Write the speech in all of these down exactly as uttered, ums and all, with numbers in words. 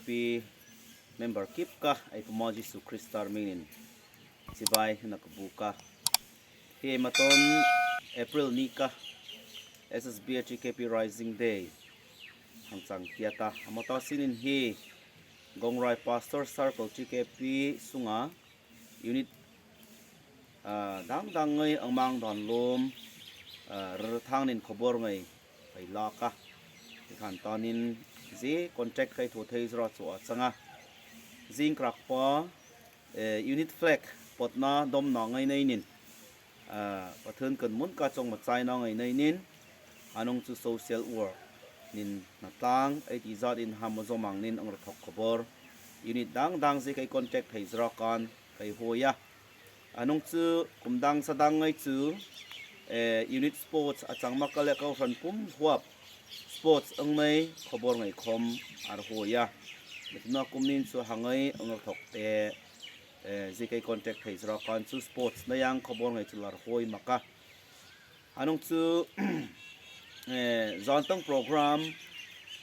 Pi member kip ka, ei Puma Jisu Krista hmingin chibai hung buk a. Hi ei maton April ni ka S S B A T K P Rising Day hang chang tia ta. Ama ta sinin hi Gongrai Pastor Circle T K P sunga unit, ah, dang dang ngei ang mang don lum, ah, rthang nin khobor ngei ei lak a. Ei khan tanin zie contact kai tho thei zra chu a chang a. Zing krak pa, eh, unit flag potna dawmna ngei nei nin, ah, Pathien kan mun ka chawng ma chaina ngei nei nin, a nung chu social work nin na tlang ei ti zat in ham zo mang nin ang ra thok khobor. Unit dang dang zie kai contact thei zra kan kai hoi a. A nung chu kum dang sa dang ngei chu, eh, unit sports a chang ma ka le kohran pum huap sports ang nei khobor ngei khom ar hoi a. Mitna kum nin chu hang ei ang ra thok te, eh, zie kai contact thei zra kan chu sports nei ang khobor ngei chu lar hoi ma ka. A nung chu, eh, zan tang program,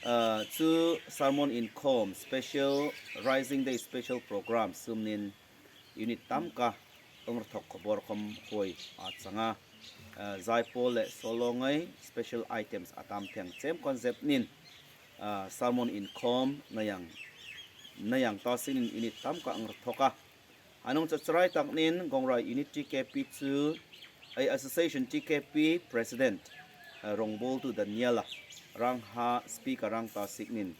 eh, chu sermon in khom special, Rising Day special program sum nin unit tam ka ang ra thok khobor khom hoi a chang a. Eh, zaipawl le solo ngei special items a tam theng chem concept nin, eh, sermon in khom nei ang, nei ang ta sinin unit tam ka ang ra thok a. A nung chu chibai tak nin Gongrai unit T K P chu ei association T K P president, eh, Rongbawltu Daniel a rang ha speaker rang ta sik nin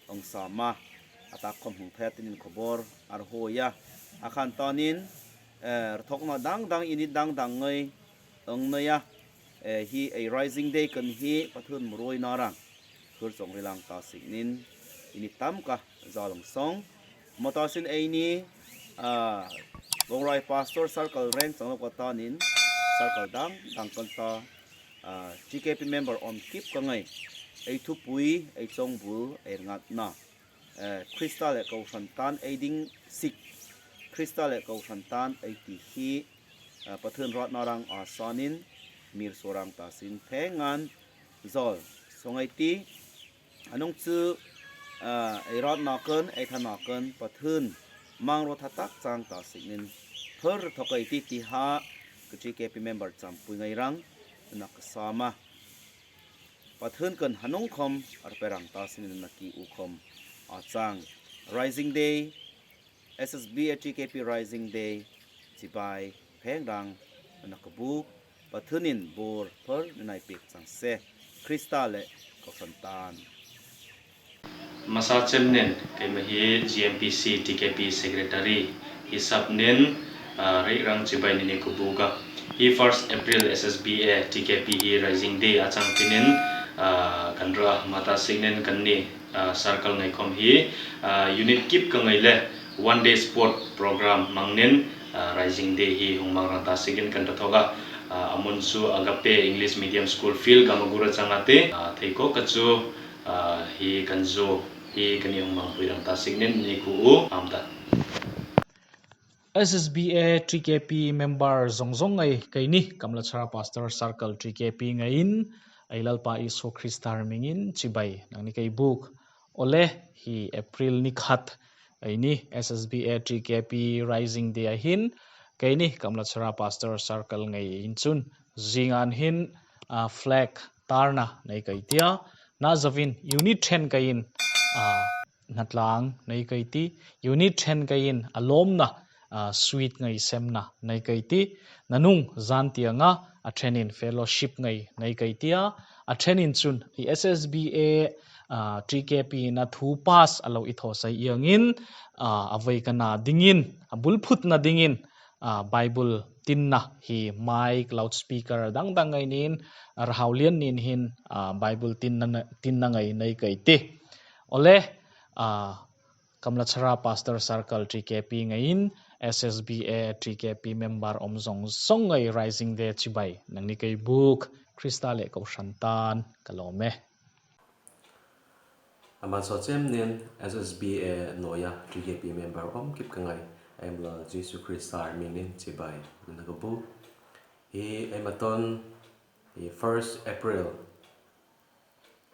ang sam a, a tak khom hung thei tinin khobor ar hoi a. A khan tanin, eh, ra thokna dang dang unit dang dang ngei ang nei a, eh, hi ei Rising Day kan hi Pathien mi ruoina rang thur chawng ri lang ta sik nin unit tam ka zal ang song. Ama ta sin ei ni, ah, Gongrai Pastor Circle reng chang lo ka tanin circle dang dang kan ta, ah, T K P member awm kip ka ngei. Ei thupui, ei chawngbul, ei ringatna, eh, Krista le kohran tan ei ding sik, Krista le kohran tan ei ti hi, eh, Pathien ruotna rang a sanin mir so rang ta sin phengan zol song ei ti. A nung chu, ah, ei ruotna kan, ei thana kan Pathien mang ro tha tak chang ta sik nin thur thok ei ti ti ha ka T K P member champui ngei rang na ka sam a. Pathien kan hanung khom ar pe rang ta sinin na ki u khom a chang. Rising Day, S S B A T K P Rising Day chibai pheng rang na ka buk, Pathienin bor phar na nai pek chang se, Krista le kohran tan. Masa chem nen, keima hi G M P C T K P Secretary hi sap nen, ah, rei rang chibai ni ni ka buk a. Hi first April S S B A T K P hi Rising Day a chang tinin, ah, kan ra mata sik nen kan ni, ah, circle ngei khom hi, ah, unit kip ka ngei le one day sport program mang nen, ah, Rising Day hi hung mang rang ta sikin kan ra thok a. Ah, a mun chu Agape English Medium School field Gamagura chang a ti, ah, thei ko ka chu, ah, hi kan zu hi kan i hung mang pui rang ta sik nen ni ku u am ta. S S B A T K P member zong zong ngei keini Kamlachhara Pastor Circle T K P ngeiin ei Lalpa Isu Krista hmingin chibai nang ni ka buk. Ole hi April ni khat ei ni S S B A T K P Rising Day a hin keini Kamlachhara Pastor Circle ngeiin chun zingan hin, ah, flag tarna nei ka ti a. Na zovin unit then keiin, ah, hnatlang nei ka ti, unit then keiin a lawmna, ah, sweet ngei semna nei ka ti, nanung zan tianga a thenin fellowship ngei nei ka ti a, a thenin chun i S S B A, ah, T K P na thu pass a lo i thaw sei iangin, ah, a voi kana dingin, a bulphutna dingin, ah, Bible tinna hi mic, loudspeaker dang dang ngei nin, ah, Rahaulian nin hin, ah, Bible tinna, tinna ngei nei ka ti. Ole, ah, Kamlachhara Pastor Circle T K P ngeiin S S B A T K P member awm zong zong ngei Rising Day chibai nang ni ka buk, Krista le kohran tan ka lawm e. Ama so chem nen S S B A noya T K P member awm kip ka ngei, ei Lal Jisu Krista hmingin chibai na ka buk. Hi ei maton hi first April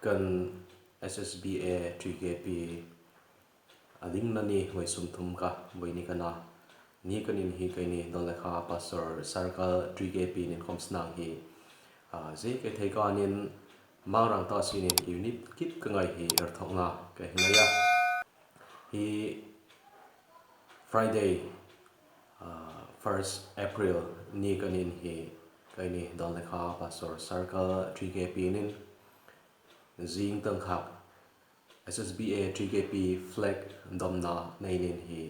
kan S S B A T K P Lingna ni vawisûn thum ka, vawisun ka na. Nikanin hi keini Dawlngakha Pastor Circle T K P nin khawm snang hi, a, ziekhai thei kanin Mangrang ta sinin unit kip ka ngai hi er thawkna ka hei nei a. Hi Friday, a, first April nikanin hi keini Dawlngakha Pastor Circle T K P nin zing tangkhak S S B A T K P flag dawmna neinin hi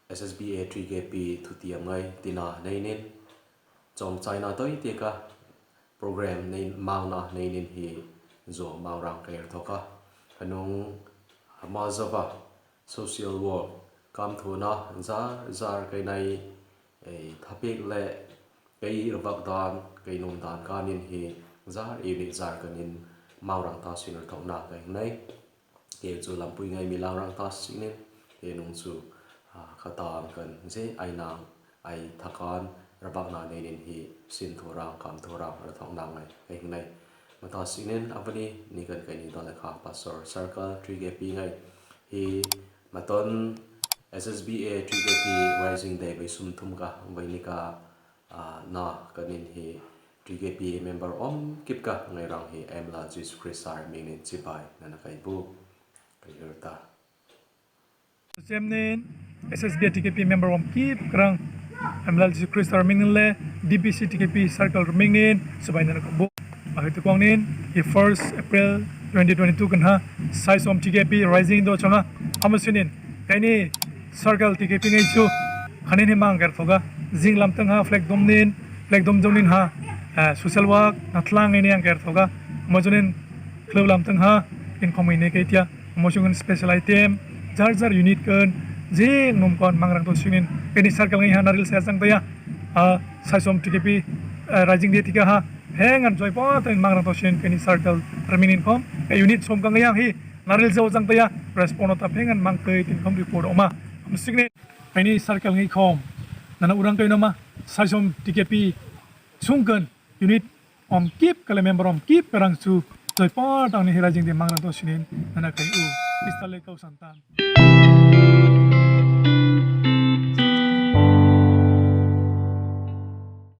S S B A T K P thutiam ngai tina neinin, chawmchaina tawi tieka program nei, mangna neinin hi zo Mangrang ka er thawk a. Ka nung Mazava social work kam thuna zar zar ka nei, ei, thapik le kei ravak dan, kei nuom dan kanin hi zar unit zar kanin Mangrang ta sinin er thawkna ka hei nei. Kei chu lampui ngai mi Mangrang ta sinin, kei nung chu, a, ka tang kan zie ai nang ai thakan ravakna neinin hi sin thu rang, kam thu rang, er thawkna ngai ka hei nei. Mata sinin a va ni, nikanin keini Dawlngakha Pastor Circle T K P ngai hi maton S S B A T K P Rising Day vawisûn thum ka, vawisun ka, a, na kanin hi T K P member um kip ka ngai rang hi Emla Jesu Krista hmingin chibai nana ka hei bu, ka hei hril ta. Chemnin S S B A T K P member um kip ka rang Emla Jesu Krista hmingin le D B C T K P Circle hmingin chibai nana ka hei bu. A hei tu kawngin hi first April twenty twenty-two kan ha Saisom T K P Rising Day chang a. Ama sinin keini Circle T K P ngai chu khanin hi Mangrang ka er thawk a. Zing lam tang ha flag dawmnin, flag dawm dawmnin ha, a, social work na tlang ngai ni ang ka er thawk a. Ama chunin klo lam tang ha inkhawm ngai ni kei tia. Ama chunin special item zar zar unit kan zing nuom kan Mangrang ta sinin keini Circle ngai ha naril se zang ta ya. A, Saisom T K P, a, Rising Day tieka ha. Heng an choi po ta in Mangrang ta sinin keini Circle hmingin khawm, e, unit sawm ka ngai ang hi naril zo zang ta ya, respond ta heng an mang kei tin khawm report a um a. Ama sinin keini Circle ngai khawm nana urang kei naw ma, Saisom T K P sung kan unit um kip ka le member um kip ka rang chu choi po ta ni hi Rising Day Mangrang ta sinin nana ka hei u. Mister Lekau Santan.